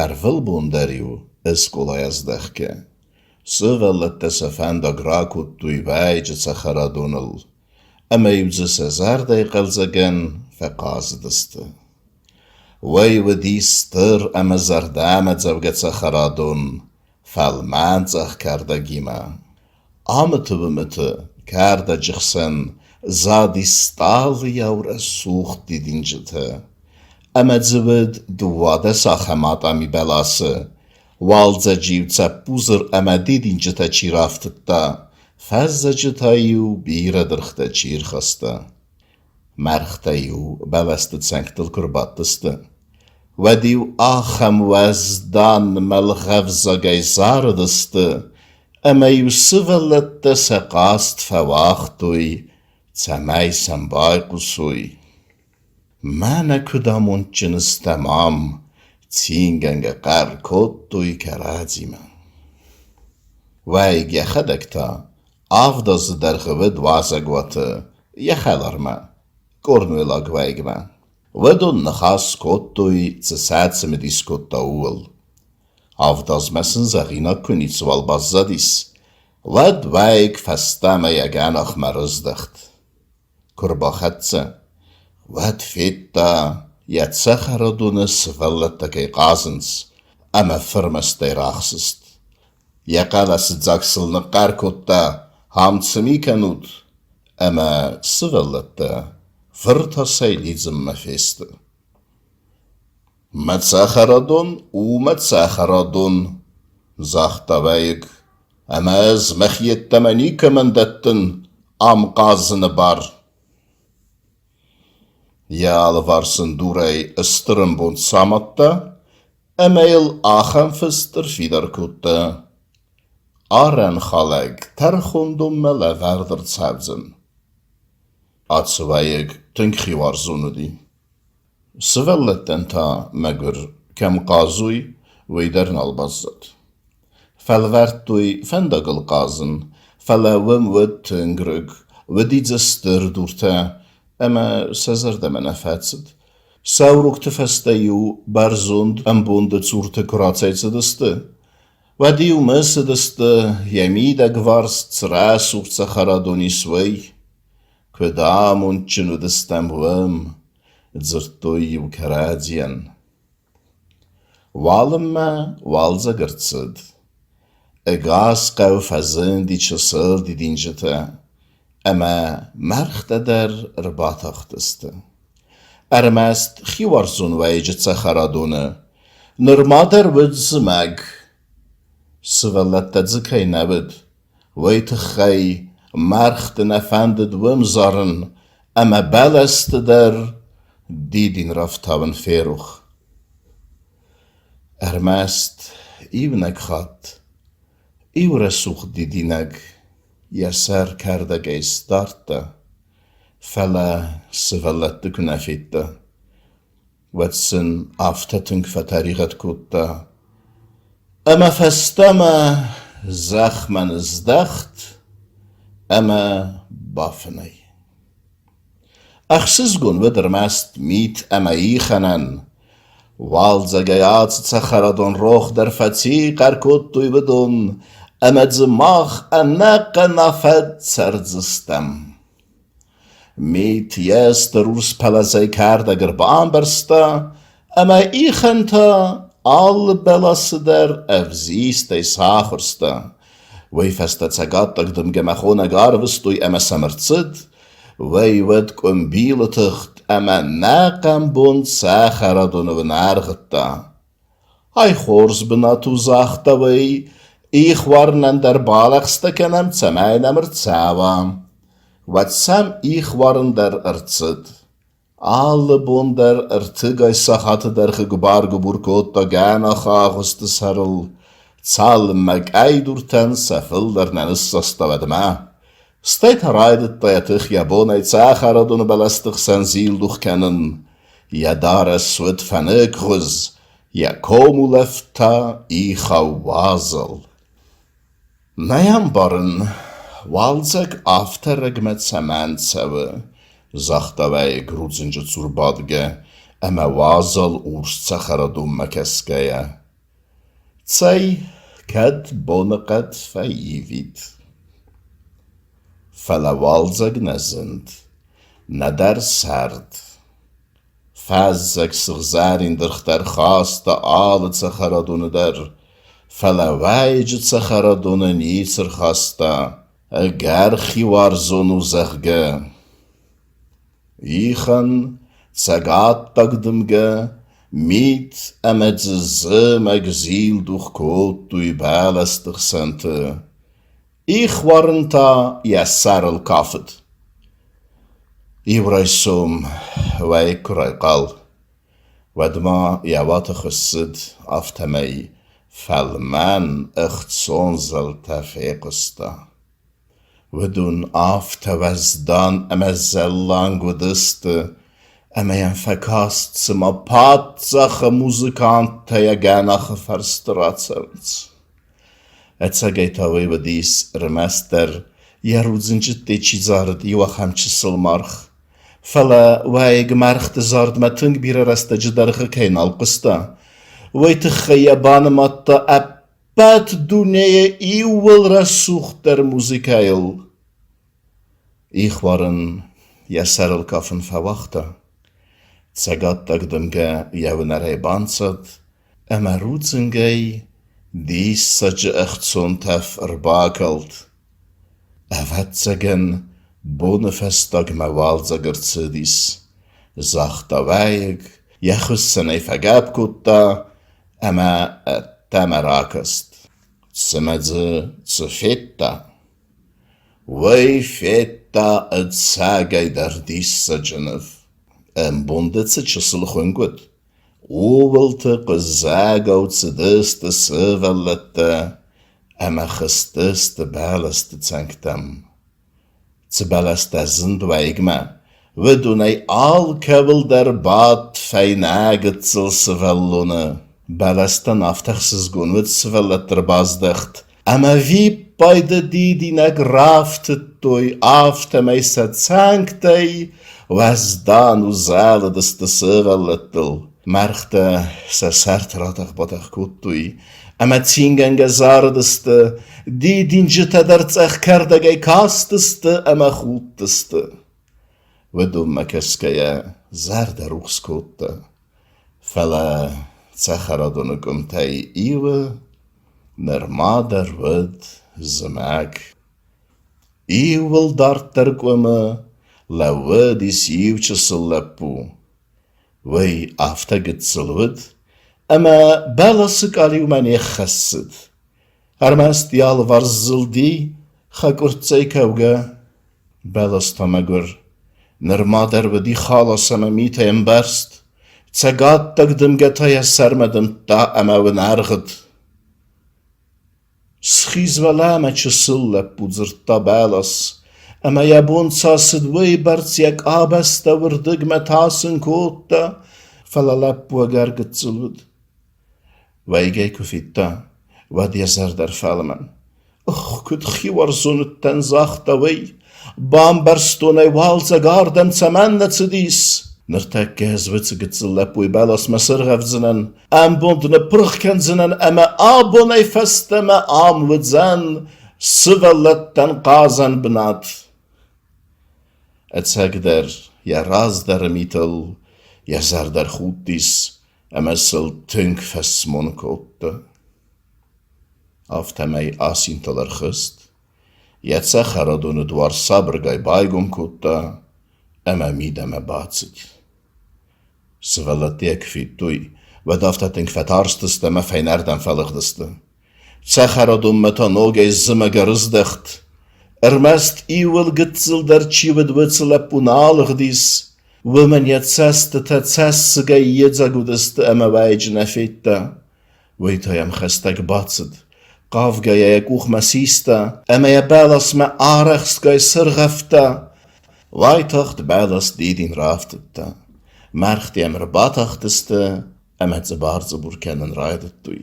Ӕрвылбон дӕр-иу скъолайӕ здӕхгӕ, сывӕллӕттӕ сӕ фӕндаг ракодтой уӕйыджы цӕхӕрадоныл ӕмӕ-иу дзы сӕ зӕрдӕйы хъӕлдзӕгӕн фӕхъазыдысты. Уый уыди стыр ӕмӕ зӕрдӕмӕдзӕугӕ цӕхӕрадон фӕлмӕн цъӕх кӕрдӕгимӕ. Амыты-уымыты кӕрдӕджы хсӕн зади стъалыйау рӕсугъд дидинджытӕ, ӕмӕ дзы уыд 12 ахӕм атъами бӕласы, уалдзӕджы-иу цӕппузыр ӕмӕ дидинджытӕ чи рафтыдта, фӕззӕджы та-иу бирӕ дыргътӕ чи рхаста. Мӕргътӕ-иу бӕлӕсты цӕнгтыл куы рбадтысты, уӕд-иу ахӕм уӕздан мӕлгъӕвзагӕй зарыдысты, ӕмӕ-иу сывӕллӕттӕ сӕ хъазт фӕуагътой, цӕмӕй сӕм байхъусой. Мӕнӕ куыд амондджын стӕм ам, цингӕнгӕ хъӕр кодтой кӕрӕдзимӕ. Уӕйыг йӕхӕдӕг та 7 азы дӕргъы уыд уазӕгуаты йӕ хӕлармӕ, корнуэлаг уӕйыгмӕ. Уыдон ныхас кодтой, цы сӕ цымыдис кодта, ууыл. 7 азмӕ сын зӕгъинаг куы ницыуал баззадис, уӕд уӕйыг фӕстӕмӕ йӕ гӕнахмӕ рыздӕхт. Куы рбахӕццӕ, уӕд федта, йӕ цӕхӕрадоны сывӕллӕттӕ кӕй хъазынц, ӕмӕ фырмӕстӕй рахсыст. Йӕ хъӕлӕсыдзаг сыл ныхъхъӕр кодта: «Ам цы ми кӕнут?» Ӕмӕ сывӕллӕттӕ фыртӕсӕй лидзынмӕ фесты. «Мӕ цӕхӕрадон у мӕ цӕхӕрадон», загъта уӕйыг, «ӕмӕ ӕз мӕхи йеддӕмӕ никӕмӕн дӕттын ам хъазыны бар». Йӕ алыварс ын дурӕй стыр ӕмбонд самадта ӕмӕ йыл ахӕм фыст ӕрфидар кодта: Арӕнхалӕг тӕрхондонмӕ лӕвӕрд ӕрцӕудзӕн. Ацы уӕйыг тынг хиуарзон уыди. Сывӕллӕттӕн та, мӕгуыр, кӕм хъазой, уый дӕр нал баззад. Фӕлвӕрдтой фӕндагыл хъазын, фӕлӕ уым уыд тынг рыг, уыди дзы стыр дуртӕ, ӕмӕ сӕ зӕрдӕмӕ нӕ фӕцыд. Сӕ урокты фӕстӕ-иу бӕрзонд ӕмбонды цурты куы рацӕйцыдысты, уӕд-иу мысыдысты, йӕ мидӕгварс цы рӕсугъд цӕхӕрадон ис, уый. Куыд амондджын уыдыстӕм уым, дзырдтой-иу кӕрӕдзийӕн. Уалынмӕ уалдзӕг ӕрцыд. Ӕгас хъӕу фӕзынди чысыл дидинджытӕ, ӕмӕ мӕргътӕ дӕр ӕрбатахтысты. Ӕрмӕст хиуарзон уӕйыджы цӕхӕрадоны нырма дӕр уыд зымӕг. Сывӕллӕттӕ дзы кӕй нӕ уыд, уый тыххӕй мӕргъты нӕ фӕндыд уым зарын ӕмӕ бӕлӕсты дӕр дидин рафтауын ферох. Ӕрмӕст иунӕг хатт иу рӕсугъд дидинӕг йӕ сӕр кӕрдӕгӕй сдардта, фӕлӕ сывӕллӕтты куы нӕ федта, уӕд сын афтӕ тынг фӕтӕригъӕд кодта, ӕмӕ фӕстӕмӕ зӕхмӕ ныздӕхт ӕмӕ бафынӕй. Ӕхсызгон уыд ӕрмӕст мит ӕмӕ ихӕнӕн. Уалдзӕгӕй ацы цӕхӕрадон рох дӕр фӕци, хъӕр кодтой уыдон, ӕмӕ дзы мах ӕнӕхъӕн афӕдз цӕрдзыстӕм. Мит йе стыр урс пӕлӕзӕй кӕрдӕг ӕрбамбӕрзта, ӕмӕ ихӕн та алы бӕласы дӕр ӕвзистӕй сахуырста. Уый фӕстӕ цӕгаттаг дымгӕмӕ хонӕг арвыстой ӕмӕ сӕм ӕрцыд, уый уыд къуымбилы тыхт ӕмӕ нӕхъӕн бон цӕхӕрадоны уынӕргъыдта. Ай хорз бынат у, загъта уый, их уарынӕн дӕр балӕгъстӕ кӕнӕм, цӕмӕй нӕм ӕрцӕуа. Уӕд сӕм их уарын дӕр ӕрцыд. Алы бон дӕр ӕртыгай сахаты дӕргъы гуыбар-гуыбур кодта гӕнахы агъуысты сӕрыл, цалынмӕ къӕйдуртӕн сӕ фылдӕр нӕ ныссаста, уӕдмӕ. Стӕй та райдыдта йӕ тых йӕ бонӕй цӕхӕрадоны бӕлӕсты хсӕн зилдух кӕнын. Йӕ дарӕс уыд фӕныкгъуыз, йӕ комулӕфт та ихау уазал. Нӕ ӕмбарын, уалдзӕг афтӕ рӕгмӕ цӕмӕн цӕуы, загъта уӕйыг рудзынджы цур бадгӕ ӕмӕ уазал урс цӕхӕрадонмӕ кӕсгӕйӕ. Цӕй, кӕд боныхъӕд фӕивид. Фӕлӕ уалдзӕг нӕ зынд, нӕдӕр сӕрд. Фӕззӕг сыгъзӕрин дыргътӕ рхаста алы цӕхӕрадоны дӕр, фӕлӕ уӕйыджы цӕхӕрадоны ницы рхаста, ӕгӕр хиуарзон у, зӕгъгӕ. Ихӕн, цӕгаттаг дымгӕ, мит ӕмӕ дзы зымӕг зилдух кодтой бӕлӕсты хсӕнты. Их уарын та йӕ сӕрыл кафыд. Иу райсом уӕйыг куы райхъал, уӕд ма йӕ уаты хуыссыд, афтӕмӕй фӕлмӕн ӕхцон зӕлтӕ фехъуыста. Уыдон афтӕ уӕздан ӕмӕ зӕлланг уыдысты, ӕмӕ йӕм фӕкаст, цыма паддзахы музыканттӕ йӕ гӕнахы фӕрсты рацӕуынц. Ӕцӕгӕй та уый уыдис ӕрмӕстдӕр йӕ рудзынджы ӕдде чи зарыд, иу ахӕм чысыл маргъ. Фӕлӕ уӕйыг мӕргъты зардмӕ тынг бирӕ рӕстӕджы дӕргъы кӕй нал хъуыста, уый тыххӕй йӕ банымадта ӕппӕт дунейы иууыл рӕсугъддӕр музыкӕйыл. Ихуарын йӕ сӕрыл кафын фӕуагъта. Цӕгаттаг дымгӕ йӕ уынӕрӕй банцад ӕмӕ рудзынгӕй диссаджы ӕхцон тӕф ӕрбакалд. Ӕвӕццӕгӕн, боны фӕстагмӕ уалдзӕг ӕрцыдис, загъта уӕйыг, йӕ хуыссӕнӕй фӕгӕпп кодта ӕмӕ ӕддӕмӕ ракаст. Цымӕ дзы цы федта? Уый федта ӕцӕгӕйдӕр диссаджы ныв. Ӕмбонды цы чысыл хуынкъ уыд, ууылты хъуыззӕгау цыдысты сывӕллӕттӕ ӕмӕ хызтысты бӕлӕсты цӕнгтӕм. Цы бӕлӕстӕ зынд уӕйыгмӕ, уыдонӕй алкӕуыл дӕр бадт фӕйнӕ гыццыл сывӕллоны. Бӕлӕстӕн афтӕ ӕхсызгон уыд сывӕллӕтты рбаздӕхт, ӕмӕ виппайды дидинӕг рафтыдтой, афтӕмӕй сӕ цӕнгтӕй уӕздан узӕлыдысты сывӕллӕттыл. Мӕргътӕ сӕ сӕрты ратӕх-батӕх кодтой ӕмӕ цингӕнгӕ зарыдысты, дидинджытӕ дӕр цъӕх кӕрдӕгӕй кастысты ӕмӕ худтысты. Уыдонмӕ кӕсгӕйӕ зӕрдӕ рухс кодта, фӕлӕ цӕхӕрадоны къуымтӕй иуы нырма дӕр уыд зымӕг. Иууыл дарддӕр къуымы лӕууыдис иу чысыл лӕппу. Уый афтӕ гыццыл уыд, ӕмӕ бӕласы къалиумӕ не ххӕссыд. Ӕрмӕст йӕ алыварс зылди хӕкъуырццӕй кӕугӕ. Бӕлас та мӕгуыр, нырма дӕр уыди халас ӕмӕ митӕй ӕмбӕрзт. Цӕгаттаг дымгӕ та йӕ сӕрмӕ дымдта ӕмӕ уынӕргъыд. Схиз уӕлӕмӕ, чысыл лӕппу, дзырдта бӕлас, ӕмӕ йӕ бон цас цыд, уыйбӕрц йӕ къабӕзтӕ уырдыгмӕ тасын кодта, фӕлӕ лӕппу ӕгӕр гыццыл уыд. Уӕйыгӕй куы федта, уӕд йӕ зӕрдӕ ӕрфӕлмӕн. Ох, куыд хиуарзон уыдтӕн, загъта уый. Бамбӕрстон ӕй, уалдзӕг ардӕм цӕмӕннӕ цыдис. Ныртӕккӕ ӕз уыцы гыццыл лӕппуйы бӕласмӕ сыргъӕвдзынӕн, ӕмбонд ныппырх кӕндзынӕн ӕмӕ абонӕй фӕстӕмӕ ам уыдзӕн сывӕллӕттӕн хъазӕн бынат. Ӕцӕгдӕр, йӕ раздӕры митыл йӕ зӕрдӕ рхудтис ӕмӕ сыл тынг фӕсмон кодта. Афтӕмӕй асинтыл ӕрхызт, йӕ цӕхӕрадоны дуар сабыргай байгом кодта ӕмӕ мидӕмӕ бацыд. Сывӕллӕттӕ йӕ куы федтой, уӕд афтӕ тынг фӕтарстысты ӕмӕ фӕйнӕрдӕм фӕлыгъдысты. Цӕхӕрадонмӕ та ногӕй зымӕг ӕрыздӕхт. Ӕрмӕст иуыл гыццылдӕр чи уыд, уыцы лӕппу нӕ алыгъдис, уымӕн йӕ цӕстытӕ цӕссыгӕй йедзаг уыдысты ӕмӕ уӕйыджы нӕ федта. Уый та йӕм хӕстӕг бацыд, хъавгӕйӕ йӕ къухмӕ систа ӕмӕ йӕ бӕласмӕ арӕхстгай сыргъӕвта. Уайтагъд бӕлас дидин рафтыдта. Мӕргътӕ йӕм ӕрбатахтысты ӕмӕ цъыбар-цъыбур кӕнын райдыдтой.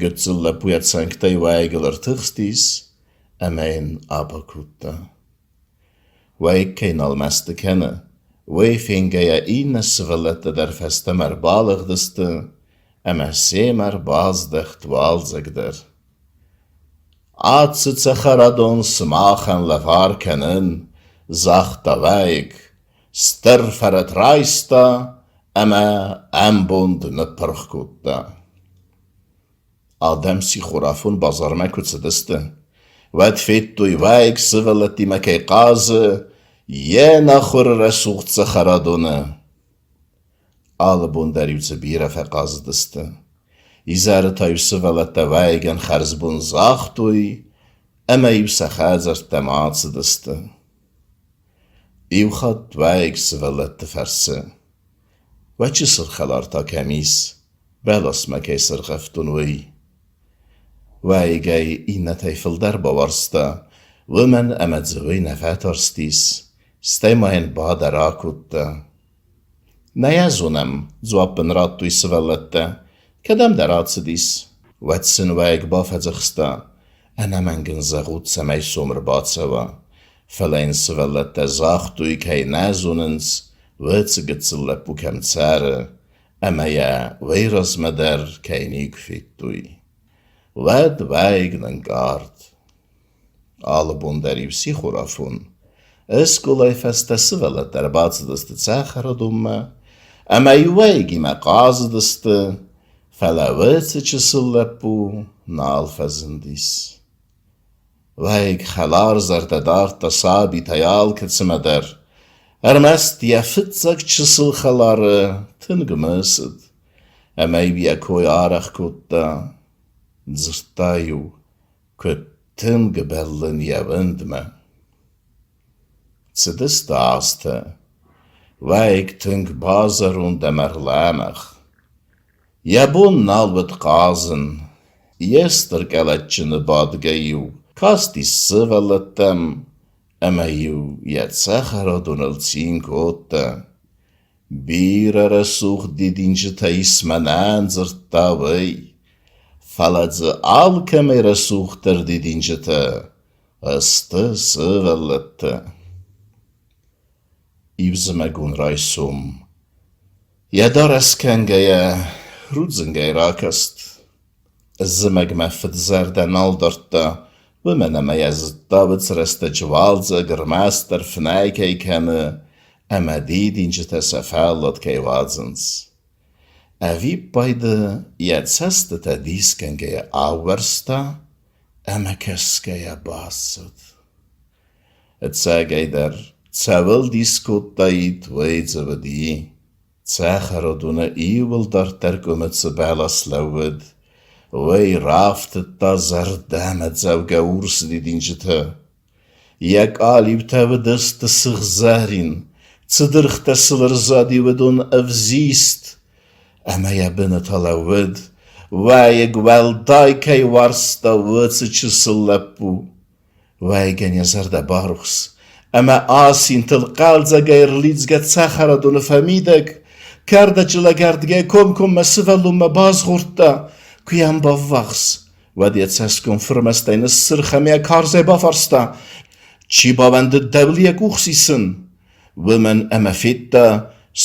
Гыццыл лӕппу йӕ цӕнгтӕй уӕйыгыл ӕртыхстис ӕмӕ йын аба кодта. Уӕйыг кӕй нал мӕсты кӕны, уый фенгӕйӕ иннӕ сывӕллӕттӕ дӕр фӕстӕмӕ ӕрбалыгъдысты. Ӕмӕ семӕ рбаздӕхт уалдзӕг дӕр. Ацы цӕхӕрадон сымахӕн лӕвар кӕнын, загъта уӕйыг, стыр фӕрӕт райста ӕмӕ ӕмбонд ныппырх кодта. Адӕм сихорафон базармӕ куы цыдысты, уӕд федтой, уӕйыг сывӕллӕттимӕ кӕй хъазы йе нахуыр рӕсугъд цӕхӕрадоны. Алы бон дӕр-иу дзы бирӕ фӕхъазыдысты. Изӕры та-иу сывӕллӕттӕ уӕйыгӕн хӕрзбон загътой ӕмӕ-иу сӕ хӕдзӕрттӕм ацыдысты. Иухатт уӕйыг сывӕллӕтты фӕрсы: Уӕ чысыл хӕлар та кӕм ис, бӕласмӕ кӕй сыргъӕвтон, уый? Уӕйыг ӕй иннӕтӕй фылдӕр бауарзта, уымӕн ӕмӕ дзы уый нӕ фӕтарстис, стӕй ма йын ба дӕр акодта. Нӕ йӕ зонӕм, дзуапп ын радтой сывӕллӕттӕ. Кӕдӕмдӕр ацыдис. Уӕд сын уӕйыг бафӕдзӕхста: ӕнӕмӕнг ын зӕгъут, цӕмӕй сом ӕрбацӕуа. Фӕлӕ йын сывӕллӕттӕ загътой, кӕй нӕ зонынц, уыцы гыццыл лӕппу кӕм цӕры, ӕмӕ йӕ уый размӕ дӕр кӕй никуы федтой. Уӕд уӕйыг нынкъард. Алы бон дӕр-иу сихорафон скъолайы фӕстӕ сывӕллӕттӕ ӕрбацыдысты цӕхӕрадонмӕ ӕмӕ-иу уӕйыгимӕ хъазыдысты, фӕлӕ уыцы чысыл лӕппу нал фӕзындис. Уӕйыг хӕларзӕрдӕ дардта сабитӕй алкӕцымӕ дӕр, ӕрмӕст йӕ фыццаг чысыл хӕлары тынг мысыд ӕмӕ-иу йӕ кой арӕх кодта, дзырдта-иу, Куыд тынг бӕллын йӕ уындмӕ. Цыдысты азтӕ. Уӕйыг тынг базӕронд ӕмӕ рлӕмӕгъ. Йӕ бон нал уыд хъазын. Йе стыр къӕлӕтджыны бадгӕ-иу кастис сывӕллӕттӕм ӕмӕ-иу йӕ цӕхӕрадоныл цин кодта. Бирӕ рӕсугъд дидинджытӕ ис мӕнӕн, дзырдта уый, фӕлӕ дзы алкӕмӕй рӕсугъддӕр дидинджытӕ сты сывӕллӕттӕ. Иу зымӕгон райсом йӕ дарӕс кӕнгӕйӕ рудзынгӕй ракаст. Зымӕгмӕ фыдзӕрдӕ нал дардта, уымӕн ӕмӕ йӕ зыдта, уыцы рӕстӕджы уалдзӕг ӕрмӕстдӕр фынӕй кӕй кӕны ӕмӕ дидинджытӕ сӕ фӕллад кӕй уадзынц. Ӕвиппайды йӕ цӕстытӕ дисгӕнгӕйӕ аууӕрста ӕмӕ кӕсгӕйӕ бацыд. Ӕцӕгӕйдӕр, цӕуыл дис кодтаид, уый дзы уыди. Цӕхӕрадоны иууыл дарддӕр къуымы цы бӕлас лӕууыд, уый рафтыдта зӕрдӕмӕдзӕугӕ урс дидинджытӕ. Йӕ къалиутӕ уыдысты сыгъзӕрин, цы дыргътӕ сыл ӕрзади, уыдон ӕвзист, ӕмӕ йӕ быны та лӕууыд, уӕйыг уӕлдай кӕй уарзта, уыцы чысыл лӕппу. Уӕйыгӕн йӕ зӕрдӕ барухс, ӕмӕ асинтыл хъӕлдзӕгӕй ӕрлидзгӕ цӕхӕрадоны фӕмидӕг, кӕрдӕджы лӕгӕрдгӕй комкоммӕ сывӕллонмӕ базгъордта, куы йӕм баввахс, уӕд йӕ цӕсгом фырмӕстӕй ныссырх ӕмӕ йӕ карзӕй бафарста: Чи бауӕндыд дӕуыл йӕ къух сисын? Уымӕн ӕмӕ федта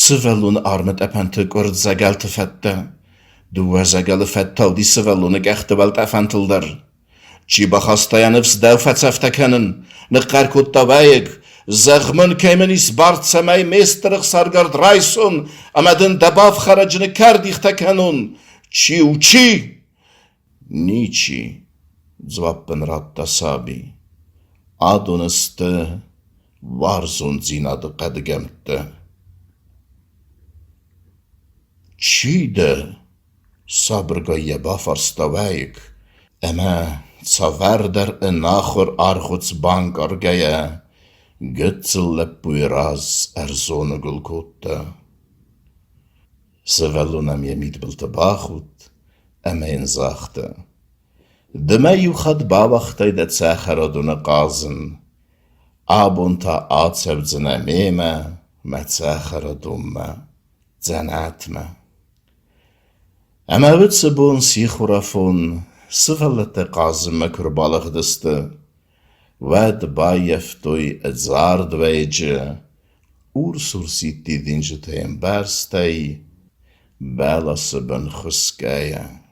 сывӕллоны армытъӕпӕнты къуырд зӕгӕлты фӕдтӕ. Дыууӕ зӕгӕлы фӕд тауди сывӕллоны къӕхты уӕлтъӕфӕнтыл дӕр. Чи бахаста йӕ ныфс дӕу фӕцӕфтӕ кӕнын? Ныхъхъӕр кодта уӕйыг. Зӕгъ мын, кӕй мын ис бар, цӕмӕй ме стыр ӕхсаргард райсон ӕмӕ дын дӕ бафхӕрӕджы ныккӕрдихтӕ кӕнон. Чи у, чи? Ничи, дзуапп ын радта саби. Адон сты уарзондзинады хъӕдгӕмттӕ. Чи дӕ? Сабыргай йӕ бафарста уӕйыг, ӕмӕ цавӕрдӕр ӕнахуыр аргъуыц банкъаргӕйӕ, гыццыл лӕппуйы раз ӕрзоныгуыл кодта. Сывӕллон ӕм йӕ мидбылты бахудт ӕмӕ йын загъта: Ды мӕ иу хатт бауагътай дӕ цӕхӕрадоны хъазын, абон та ацӕудзынӕ мемӕ мӕ цӕхӕрадонмӕ, дзӕнӕтмӕ. Ӕмӕ уыцы бон сихорафон сывӕллӕттӕ хъазынмӕ куы рбалыгъдысты, уӕд баййӕфтой ӕдзард уӕйыджы урс-урсид дидинджытӕй ӕмбӕрзтӕй. Бӕласы бын хуысгӕйӕ.